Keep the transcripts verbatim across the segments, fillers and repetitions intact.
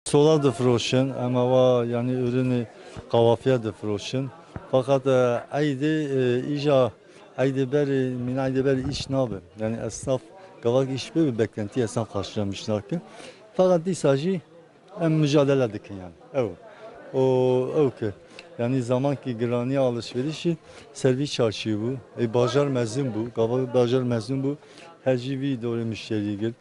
Sola difiroşin, em ava, yanî, ürünê qavafiye difiroşin. Fakat, e, eydê, e, îja eydê berê, mîna eydê berê îş nabe. Yanî esnaf gavak îş bê, beklentî esnaf karşılamış nake. Fakat dîsa jî em mücadele dikin yani. Ew. O, ew ki. Yani zamankî giraniya alışverişi ser vî çarşî bû. E, bajar mezin bû. Gava bajar mezin bû. Her jî vî dorê müşterî girt.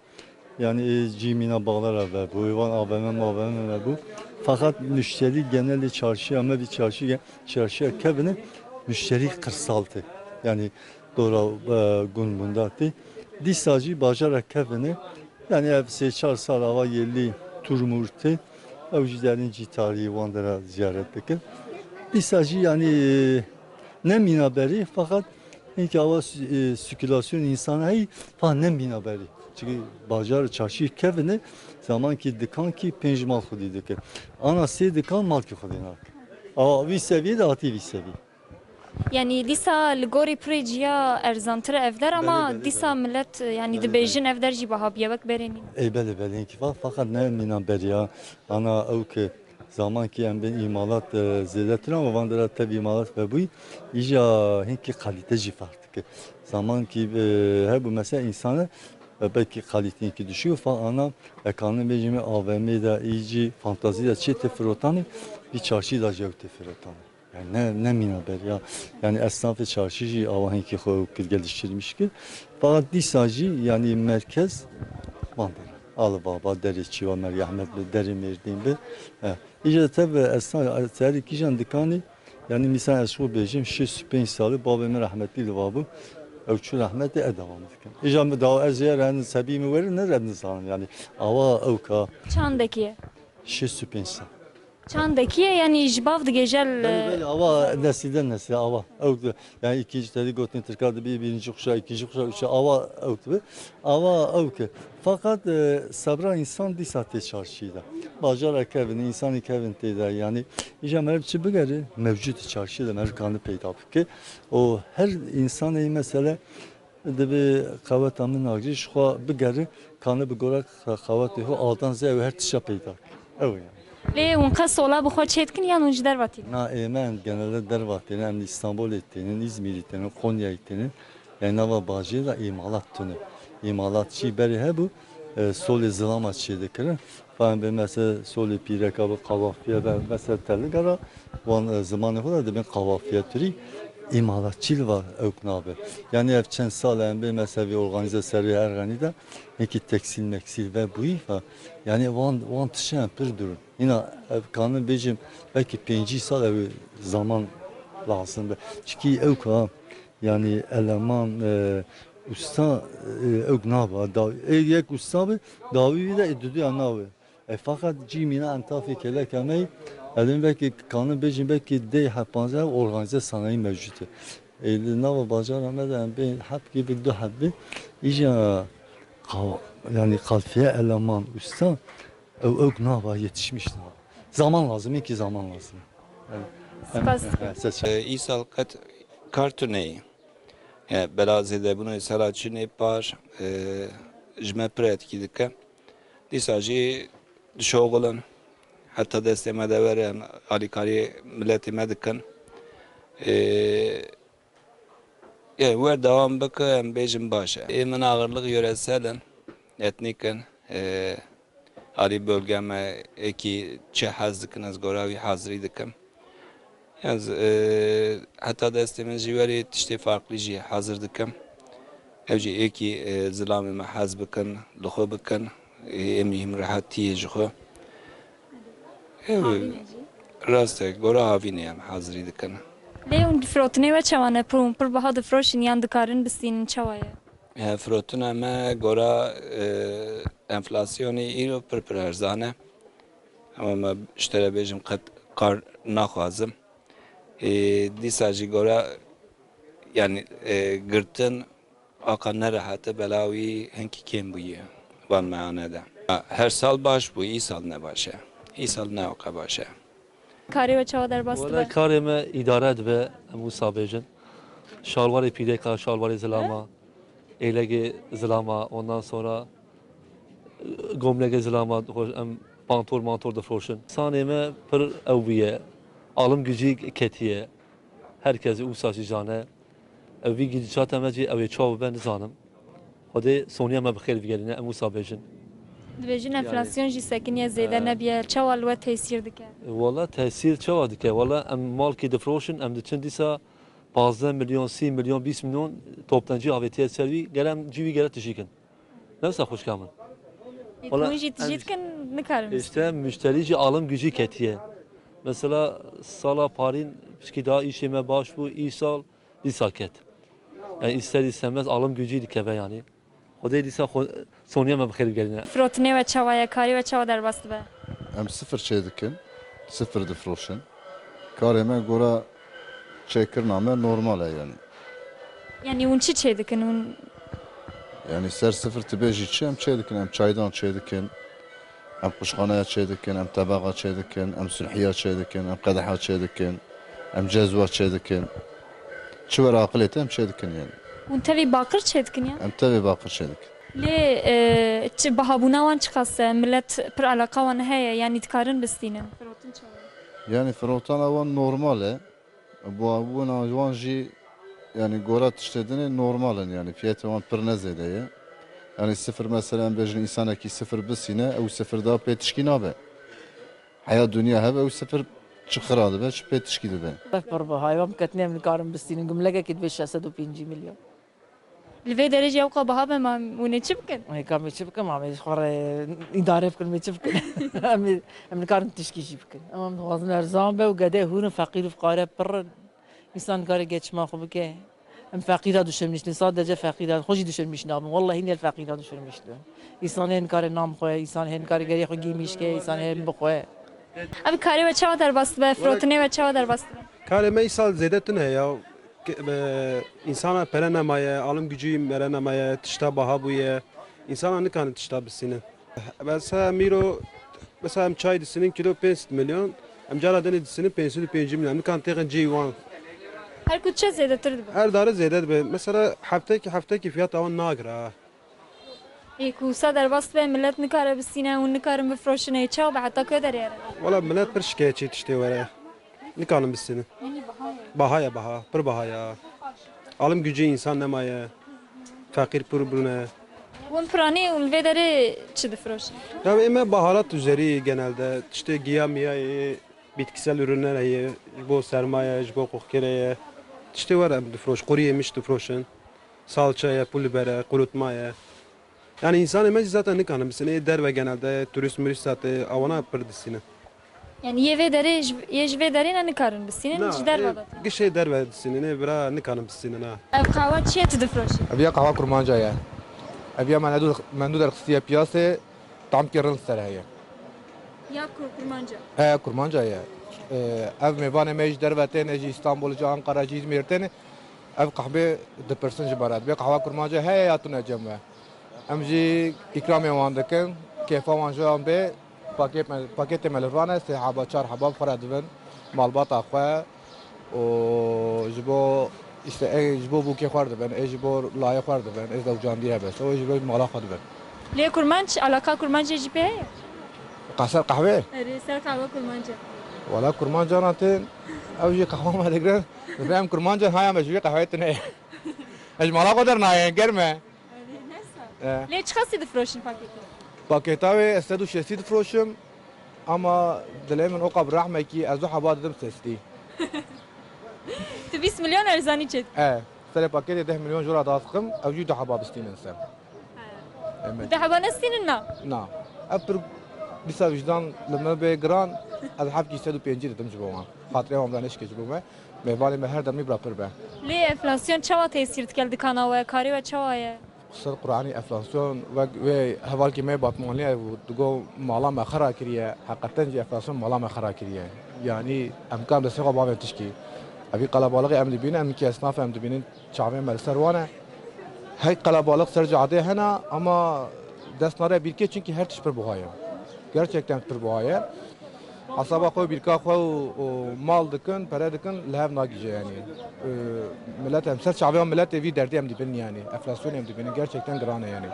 Yani, e, cî mîna bağlara ve bû. Ê van A V M, A V M ve bû. Fakat müşterî genelî çarşiya me vî çarşî, çarşiya kevine müşterî kırsaltı. Yani dora, e, gun bunda tê. Dîsa jî bajara kevine. Yani ev sê çar sal ava yelî turmur tê. Ew jî derîn cî tarî wan dera ziyaret bikin. Dîsa jî yani, e, ne mîna berî, fakat hinkî ava sü-, e, sirkülasyon însan heyî fa ne mîna berî. Çünkü bajar çarşî kevine, zamankî dikan kî pênc mal xwedî dike. Ana sê dikan mal kî xwedî nake. Ava vî seviyê de hatî vî seviyê. Yani dîsa li gorî pirê ciya erzantir ev der, ama Belê, belê, dîsa belê. Millet, yani Belê, dibêjin belê. Ev der jî baha bûye wek berê nîne. Ey belê, belê, hinkî fa, fakat ne mîna beriya. Ana ew ki zamankî em bên îmalat, e, zêdetir ama van dera tev îmalat vebûyî, îja hinkî kalîte jî fark dike. Zamankî, e, hebû mesela însane, e, belkî kalîteyekî düşük, fa ana ekanin bêjî me A V M de, î jî fantazî de çê tê firotanê, vî çarşî de jî ew tê firotanê. Yani ne, ne mîna beriya. Yani esnafê çarşî jî ava hinkî xwe ew kir geliştirmiş kir. Fakat dîsa jî yani merkez van dera. Ali Baba, derê Çiva, Merya Ahmet bi, derê Mêrdîn bi. E, îje tev esnaf, serî kîjan dikanî, yani mîsal ez xwe bêjim, şêst û pênc salî babê min rehmetî li va bû. Ew çû rehmetê e devam dikin. Îja min dawa ez ê re sebî min werin ne re nizanim yani. Awa ew ka. Çandekî ye? Şêst û pênc sal. Çandekî ye, yani ji bav digêje li Belê, belê, awa nesilden nesile awa. Ew de, yani ikinci tedi gotin Tirka de bir birinci kuşağı, ikinci kuşağı, üçe awa ew de. Awa ew ki. Fakat, e, sebra insan dîsa tê çarşî de. Bajar e kevin, insanî kevin tê de yani. Îja meriv çi bigeri, mevcut çarşî de meriv kanı peyda bike. O her insan ey mesele Divê qeweta min nagirî, ji xwe bigere, kane bi gora qewetê xwe aldan zê ew her tişta peyda ke. Ew e yani. Lê hûn qe sola bi xwe çê dikin yan hûn ji derva tînin? Na, ê me em genelde derva tênin, em li Îstanbulê tênin, Îzmîrî tênin, Konyayê tênin. Yani nava bajêr de îmalat tune. Îmalatçî berê hebû, e, solê zilama çê dikirin. Fa em bê mesela solê pîreka bi qavafiye be, mesela teligera wan, e, zimanê xwe de dibên qavafiye turî, îmalatçî li va ewk nabe. Yani ev çend sal e em bê mesela vî organîze serê Erxenî de hinkî teksîl meksîl ve bûyî fa. Yani wan, wan tişe em pir dûr in. Hîna ev kanin bêjim belkî pêncî sal ew zaman lazim be. Çikî ewk ha, yani eleman, e, usta, e, ewk nabe. Da, ê yek usta be, dawî vî de ê duduya nabe. E, fakat cî mîna entafê kelek em ey, edin belkî kanin bêjin belkî dê hep panzdeh organîze sanayi mevcut e. E, li nava bacara me de em bê hep kî bi du heb bi, îja qa-, yani kalfiye eleman usta, ew, ew nava yetişmiş nava. Zaman lazım, ki zaman lazım. Yani, em, Spas. He, ses. E, îsal qet kar tuneyî. E, bela zêdebûnê sala çûnê par, e, ji me pir etkî dike. Dîsa jî dişoxilin. Heta destê me de were, em alîkariyê miletê me dikin. E, e, wer dewam bike, em bêjin baş e. Ê min ağırlık yöresel in, etnîk in. E, Alî bölge me êkî çi hez dikin, ez gora wî hazirî dikim. Ez, e, heta destê min jî werê tiştê farklî jî hazir dikim. Ev jî êkî, e, zilamê me hez bikin, li xwe bikin. E, ê muhîm rehetî ye ji xwe. Ev, Havînê jî. Rast e, gora havînê em hazirî dikin. Lê hûn firotinê we çawa ne? Pir hûn pir biha difiroşin yan dikarin bistînin, çawa ye? He, firotina me gora, e, enflasyonê îro pir pir erzan e. Ama me ji te re bêjim qet kar naxwazim. E, dîsa jî gora, yani, e, girtin aqa nerehet e, bela wî hinkî kêm bûye van meyane de. Her sal baş bû, îsal ne baş e. Îsal ne aqa baş e. Karê we çawa derbas dibe? Wele karê me îdare dibe, em wisa bêjin. Şalwarê pîreka, şalwarê zilama, êlegê zilama, ondan sonra, e, gomlegê zilama, xwe-, em Pantor mantor difroşin. Sanê me pir ew bûye. Alim gücî ketiye. Her kes ûsa jî zane. Ev vî gidîşata me jî ew ê çawa bibe nizanim. Xwedê soniya me bi xêr bigerîne, em wisa bêjin. Dibêjin enflasyon jî sekiniye, zêde nebiye. Çawa li we tesîr dike? Wala tesîr çawa dike? Wala em malkî difroşin, em diçin dîsa pazdeh milyon, sî milyon, bîst milyon toptancî avêtiye ser wî, gere em cî wî gere tijî kin. Ne wisa xwişka min. Wala hûn jî tijî dikin, nikarin. Îşte müşterî jî alim gücî ketiye. Mesela sala parîn pişkî daha îşê me baş bû, îsal dîsa ket. Yani ister istemez alım gücü dikeve yani. Xwedê dîsa xwe, soniya me bi xêr bigerîne. Firotinê we çawa ye? Karê we çawa derbas dibe? Em sifir çêdikin, sifir difroşin. Karê me gora çêkirina me normal e yani. Yani hûn çi çêdikin? Hûn Yani ser sifir tibêjî çi em çêdikin? Em çaydan çêdikin, em quşxaneya çêdikin, em tebaxa çêdikin, em sulhiya çêdikin, em qedeha çêdikin, em cezwa çêdikin. Çi were aqilê te em çêdikin yani. Hûn tevî baqir çêdikin ya? Em tevî baqir çêdikin. Lê, e, çi bihabûna wan çiqas e? Millet pir eleqa wan heye, yanî dikarin bistînin? Firotin çawa? Yani firotana wan normal e. Bihabûna wan jî, yani gora tiştê dinê normal in, yani fiyetê wan pir ne zêde ye. Yani sifir mesela em bêjin însanekî sifir bisîne, ew sifir daha pê tişkî nabe. Heya dinya hebe ew sifir çi xira dibe, çi pê tişkî dibe. Ev pir biha ye, em ketinê em nikarin bistînin, gumlekekê divê şeş sed û pêncî milyon. Li vê derê jî ewqa biha be, ma hûn ê çi bikin? Ê, ka em ê çi bikin? Ma em ê ji xwe re îdare bikin, em ê çi bikin? Em ê, em nikarin tişkî jî bikin. Em, em dixwazin erzan be û gedê hûn in, feqîr û fiqare pir in. Însan nikare geçima xwe bike. Em feqîra duşemîş dibin, sadece feqîra, xwe jî duşemîş nabin. Wallahî hîn el feqîra duşemîş dibin. Însan hê nikare nam xwe, însan hê nikare gerê xwe gîmîş ke, însan hê bixwe. Ev karê we çawa derbas dibe, firotinê we çawa derbas dibe? Karê me îsal zêde tune ya. Ke-, e, însana pere nemaye, alım gücü mere nemaye, tişta baha bûye. Însana nikane tişta bisîne. Mesela mîro, mesela em çay disînin kilo pênc sed milyon, em cara dinê disînin pênc sed û pêncî milyon. Em nikan têxin cihê wan. Her ku diçe zêdetir dibe. Her dare zêde dibe. Mesela heftekî, heftekî fiyata wan nagire. Ê, ku wisa derbas dibe, millet nikare bistîne, hûn nikarin bifroşin, ê, çawa be, heta ku derê here? Wala millet pir şikayetçî tiştê were. Nikarin bistînin. Yanî baha ye. Baha ye, baha. Pir baha ye. Alım gücü însan nemaye. Feqîr pir bûne. Hûn piranî û li vê derê çi difroşin? Ya ê me baharat üzeri genelde, tiştê giya miya ye, bitkisel ürünler heye, ji bo sermaye, ji bo qoxkirê ye. Tiştê were em difroş, qurû yemiş difroşin. Salça ye, pul biber e, qurutma ye. Yani însanê me jî zaten nikarin bistînin. Ê derve genelde, turist murist zaten, awana pir distînin. Yani yê vê derê, ji, yê ji vê derê ne nikarin bistînin, ji derve de. Gişê derve distînin, ê bira nikarin bistînin ha. Ev qahwa çi ye tu difroşî? Ev ya qahwa kurmanca ye. Ev ya me nû, me nû derxistiye piyasê, tamkî rind ser heye. Ya kur-, kurmanca? He, kurmanca ye. Ee, ev mêvanê me ji derve tên, ji Îstanbul, ji Ankara, ji Îzmîr tên. Ev qehbê dipirsin ji me re. Dibê qehwa kurmanca heye ya tune cem we? Em jî îkramê wan dikin. Kêfa wan ji wan bê, pakêt me, pakêtê me li van e, sê heba, çar heba bi xwe re dibin. Malbata xwe û ji bo, işte, ê ji bo bûkê xwe re dibin, ê ji bo layê xwe re dibin, ê zewcandî hebe, ê ji bo mala xwe dibin. Lê kurmanc, alaka kurmancê jî pê heye? Qeser qehwê? Erê, ser qehwe kurmanc e. Wala kurmanc cana tên, ew jî qehwa me digirin. Dibê em kurmanc in, haya me ji wî qehweyê tune ye. Ez ji mala xwe dernayêm, germ e. Erê, ne sar. E. Lê çiqasî difroşin pakêtê? Pakêta wê ez sed û şêstî difroşim, ama dilê min oqa bi rehmekî ez du heba didim sêstî. Tu bîst milyon erzanî çêdikî? E, serê pakêtê deh milyon jora daxikim, ew jî du heba bistînin ser. He. Em. Du heba nestînin na? Na. Ev pir dîsa wijdan li me bê giran, ez hevkî sed û pêncî didim ji bo wan. Xatirê wan bira neşke ji bo me. Mêvanê me her demî bira pir be. Lê enflasyon çawa tesîr dike li dikana we? Karê we çawa ye? Ser Qur'anî enflasyon wek wê hevalkî me Batmanlî ye û digo mala me xera kiriye. Heqeten jî enflasyon mala me xera kiriye. Yanî em kan destê xwe bavên tişkî. Evî qelebalixê em dibînin, em ki esnaf em dibînin, çavên me li ser wan e. Hey qelebalix ser cadê hene ama dest nare bîrkê, çunkî her tişt pir buha ye. Gerçekten pir buha ye. Hesaba xwe, bîrka xwe û, û mal dikin, pere dikin, li hev nagihîje yanî. Ee, millet em ser çavê milletê vî derdî em dibin yanî. Enflasyonê em dibînin, gerçekten giran e yanî.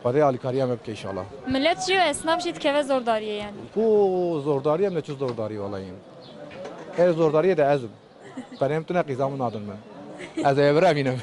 Xwedê alîkariya me bike înşallah. Millet jî û esnaf jî dikeve zordariyê yanî. Ku zordarî em ne çi zordarî welayin. Her zordariyê de ez im. Perê min tune qîza min nadin min. Ez ê birevînim.